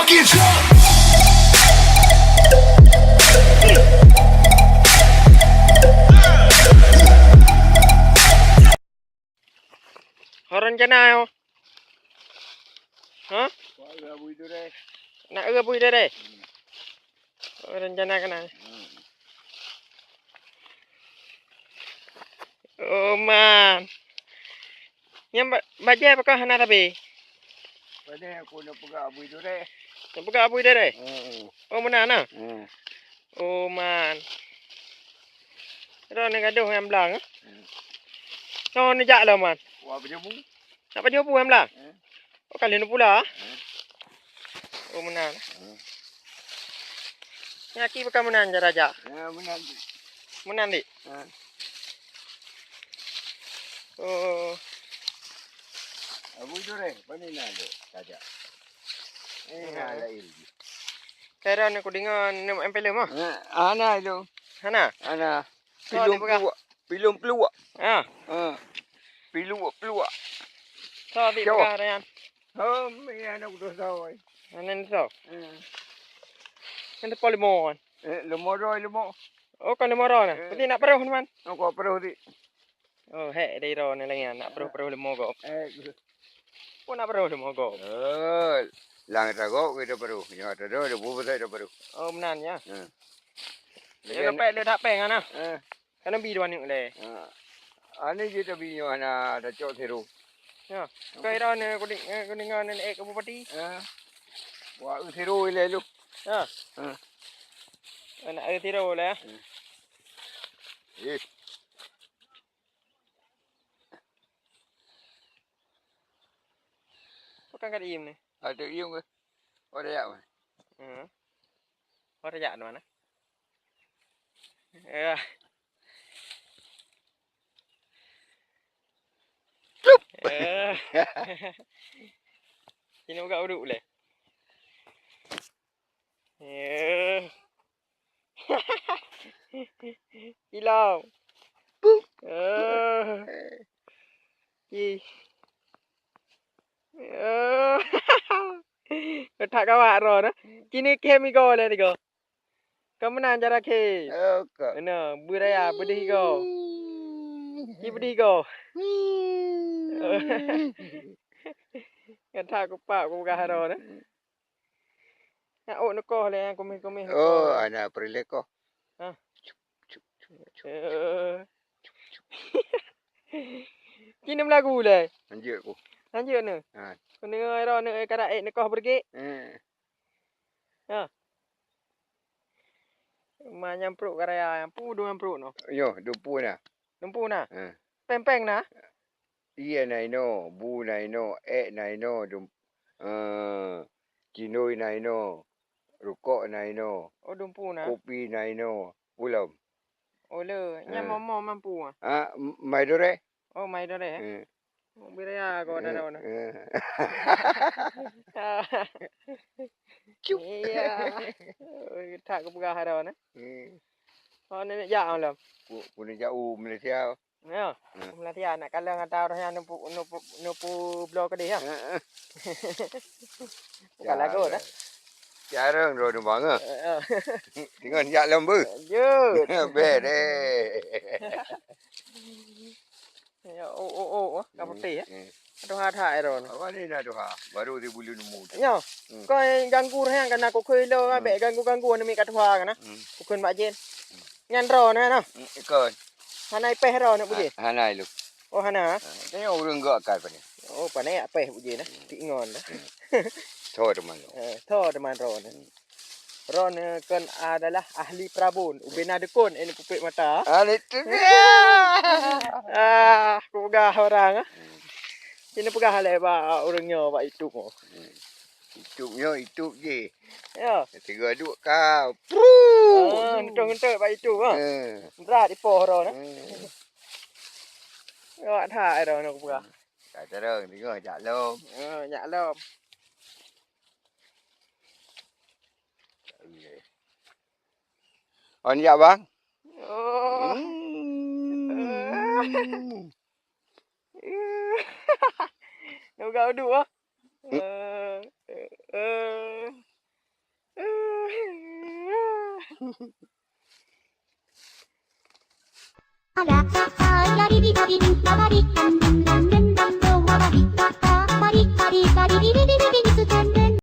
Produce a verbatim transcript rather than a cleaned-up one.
Get up! Ho rencana ho? Hah? Nak eu bui deh. Ho rencana keunan. Oh man. Nyang ba-, bajèe pakon hana tabi? Bajèe aku nak peugah bui deh. Nak peugah bui deh? Hmm. Oh meunan na? Hmm. Oh man. Droeneuh gadoh nyang blang, eh? Hmm. Nyoe neujak lom man. Wah, beujeubu. Nak pajoh bu nyang blang? Hmm. Oh, ka lheueh neupula? Hmm. Oh, meunan. Hmm. Nyan aki pakon meunan cara jak? Ya, meunan. Meunan, dik? Hmm. Oh. Abu itu deh, pani na deh, tajak. Eh, hmm. Nah, lain. Kira ni kudengar nem M P lima. Eh, hana itu. Hana? Hana. Pilong peluak. Pilong peluak. Ah. Ha. Pilong peluak. Tho, dik peugah nyan. Oh, mi aneuk dosa, oi. Aneuk dosa. Hmm. Kan depan lima kan? Eh, lima doi lima. Oh, kan lima doi nah. Eh. Berarti nak peroh, man? Oh, kok peroh, dik? Oh, hek, dari roh ni lagi nak peroh-peroh lima kok. Eh, pun nak peroh lima kok. Oh, lang tagok kita peroh. Ya, ada dah, ada bubu saya dah peroh. Oh, meunan ya. Hmm. Ya, lepas le dak peng ana. Eh. Kan bi dua ni le. Ha. Ani je tabi nyoe hana tacok siro. Ya. Kau ira ni kuning, eh, kuning ni eh ke bupati. Ha. Wah, eu siro ile lu. Ya. Ha. Anak eu siro le. Hmm. Eh. Bukan kat iem ni. Ada iem ke? Ada yak mana? Hmm. Ada yak mana? Ya. Plup. Eh. Sini buka uduk boleh. Eh. Hilang. Pup. Eh. Ih. Eh. Ketak kawak roh nah. Kini khem igo le tigo. Kau meunan cara khem. Oke. Nah, beraya pedih kau. Ki pedih kau. Ketak kupak ku gah roh nah. Nak ôk neukoh lé, kuméh-kuméh neukoh. Oh, ana peureulée koh. Hah? Cup, cup, cup, cup. Eh. Kini meulagu lé. Lanjut ku. Lanjut ni. Ha. Keuneuk ero ni, eh, karak ék neukoh beureuguek. Eh. Ha. Ma nyang prok karaya, nyang pu dua nyang prok no. Yo, dumpu na. Dumpu na. Eh. Peng-peng na. Ie na inoe, bu na inoe, ék na inoe, dum-, eh, cindoi na inoe, rukok na inoe, oh, dumpu na. Kopi na inoe, ulom. Oh, le, nyan eh. Momo mampu ah. Ah, m-, mai dore. Oh, mai dore eh. Eh. Bira ya ko ada eh, daun. Eh. Cuk. Iya. Oh, tak kepeugah daun eh. Eh. Oh, ni jak malam. Ku, ku ni jak u Malaysia. Ya, hmm. Meulatia nak kalon ata roh nyang neupeu-, neupeu-, neupeu bloe keudeh, ya. Heeh. Bukan lagu dah. Carong droe numpang, eh. Heeh. Dengan jak lom beuh. Lanjut. Beh deh. Ya, oh, oh, oh, oh, ka putih, ya. Hmm. Aduh, hak-hak, ya, Ron. Awak ni dah tuha, baru di bulu nemu tu. Ya. Hmm. Kau yang ganggu roh nyang kana kukui lo, hmm. Abek ganggu-ganggu, anu mi ka tuha kana. Hmm. Kukui bak jin. Hmm. Nyan droe na, na. Hmm, ikon. Hana ipeh droe na bujih? Ha-, hana ilu. Oh, hana? Ha, tengok ureueng gak akan pané. Oh, pané apeh bujih na. Hmm. Tik ngon dah. Hmm. Tho teuma droe. Eh, tho teuma droe na. Hmm. Droe na kan adalah ahli perabon. Ubena dukun, eh, pupik mata. Ah, itu dia. Ah, aku peugah orang, ah. Hmm. Sini peugah lé bak ureueng nyoe bak itu. Hmm. Itu nyoe, itu je. Ya. Tiga duk ka. Pru! Ah, ngentut-ngentut bak itu, ha. Eh. Berat ipoh dah, nah. Eh. Awak that dah, nak peugah. Tak terang, tengok jak lom. Ah, jak lom. On jak, bang? Oh. Hmm. Nak peugah uduk, ah. Hmm. Eh, eh, eh. Ada, ada di di di di, ada di kan, kan,